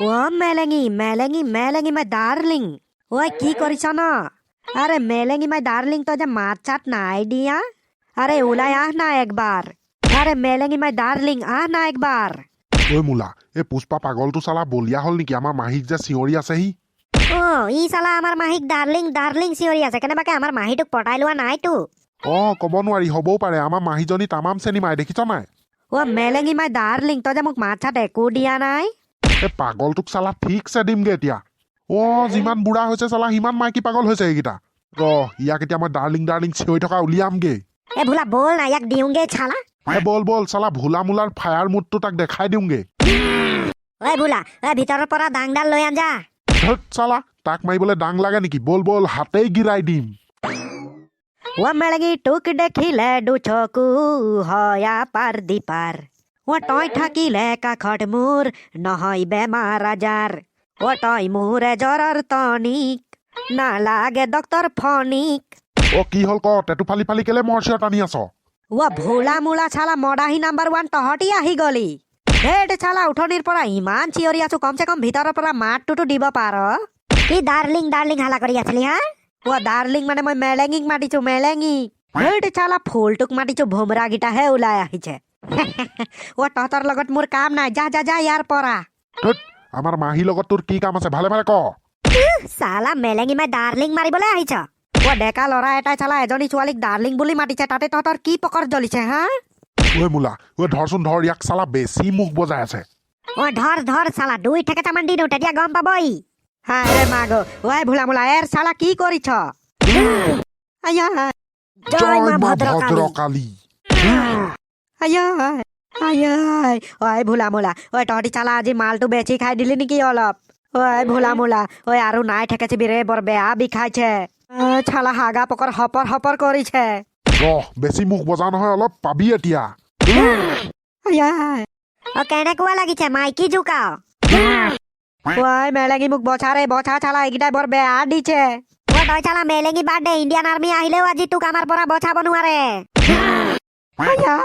অ মেলেঙি, মেলেঙি, মেলেঙি মাই darling, ঐ কি কৰিছ ন? আৰে মেলেঙি মাই ডাৰ্লিং, তই যে মাত চাত নাই দিয়া। আৰে ওলাই আহ না একবাৰ। আৰে মেলেঙি মাই ডাৰ্লিং, আহ না একবাৰ। ঐ মোলা, এই পুষ্পা পাগলটো চালা বলিয়া হ'ল নেকি? আমাৰ মাহীক যে চিঞৰি আছেহি। অ, ই চালা আমাৰ মাহীক ডাৰ্লিং ডাৰ্লিং চিঞৰি আছে। কেনেবাকে আমাৰ মাহীটোক পটাই লোৱা নাইতো? অ, ক'ব নোৱাৰি, হ'বও পাৰে। আমাৰ মাহীজনী তামাম চেনি মাৰে, দেখিছ নাই? অ মেলেঙি মাই ডাৰ্লিং, তই যে মোক মাত চাত একো দিয়া নাই। এই পাগলটোক চালা ঠিকছে দিমগে এতিয়া। অ, যিমান বুঢ়া হৈছে চালা, সিমান মাইকী পাগল হৈছে এইকেইটা। ৰ, ইয়াক এতিয়া মই ডাৰ্লিং ডাৰ্লিং চিঞৰি থকা উলিয়ামগে। এ ভোলা, ব'ল না, ইয়াক দিওঁগে চালা। এ বল বল, চালা ভোলা মোলাৰ ফায়াৰ মুডটো তাক দেখাই দিওঁগে। ঐ ভোলা, ঐ ভিতৰৰ পৰা দাংডাল লৈ আন যা। ধত চালা, তাক মাৰিবলৈ দাং লাগে নেকি? বল বল, হাতেই গিৰাই দিম। অ মেলেঙি, তোক দেখিলে দুচকু হয় পাৰ দিপাৰ। অ তই থাকিলে কাষত মোৰ নহয় বেমাৰ আজাৰ। অ তই মোৰ জ্বৰৰ টনিক, নালাগে ডক্তৰ ফনিক। অ, কি হ'ল ক? টেটু ফালি ফালি কেলে মৰ চিঞৰ টানি আছ? অ ভোলা মোলা, চালা মদাহী নাম্বাৰ ওৱান, তহঁতি আহি গলি? ধেত চালা, উঠনিৰ পৰা ইমান চিঞৰি আছো, কমচে কম ভিতৰৰ পৰা মাতটোতো দিব পাৰ। কি ডাৰ্লিং ডাৰ্লিং হালা কৰি আছিলি হা? অ ডাৰ্লিং মানে মই মেলেঙিক মাতিছো, মেলেঙিক। ধেত চালা, ফুলটোক মাতিছো, ভোমৰাগিটাহে ওলাই আহিছে। অ তহঁতৰ লগত মোৰ কাম নাই, যা যা যা ইয়াৰ পৰা। ধত, আমাৰ মাহীৰ লগত তোৰ কি কাম আছে, ভালে ভালে ক। চালা মেলেঙি মাই ডাৰ্লিং মাৰিবলৈ আহিছ? অ ডেকা ল'ৰা এটাই চালা এজনী ছোৱালীক ডাৰ্লিং বুলি মাতিছে, তাতে তহঁতৰ কি পকৰ জ্বলিছে হা? ঐ মোলা, ঐ ধৰচোন ধৰ ইয়াক, চালা বেছি মুখ বজাই আছে। অ ধৰ ধৰ চালা, দুই ঠেকেচামান দি দিওঁ, তেতিয়া গম পাব ই। হায় ৰে মাগো, ঐ ভোলা মোলা, এৰ চালা কি কৰিছ? আয়া! জয় মা ভদ্ৰকালী। ভদ্ৰকালী। আয়া আয়া, ঐ ভোলা মোলা, ঐ তহঁতি চালা আজি মালটো বেছি খাই দিলি নেকি অলপ? ঐ ভোলা মোলা, ঐ আৰু নাই ঠেকেচিবি ৰে, বৰ বেয়া বিষাইছে। ঐ, চালা হাগা পকৰ হপৰ হপৰ কৰিছে। ৰহ, বেছি মুখ বজা নহয় অলপ, পাবি এতিয়া। আয়া! অ কেনেকুৱা লাগিছে মাইকী জোকাও? ঐ মেলেঙি, মোক বচা ৰে, বচা, চালা এইকেইটাই বৰ বেয়া দিছে। অ তই চালা মেলেঙি বাদ দে, ইণ্ডিয়ান আৰ্মি আহিলেও আজি তোক আমাৰ পৰা বচাব নোৱাৰে। আয়া!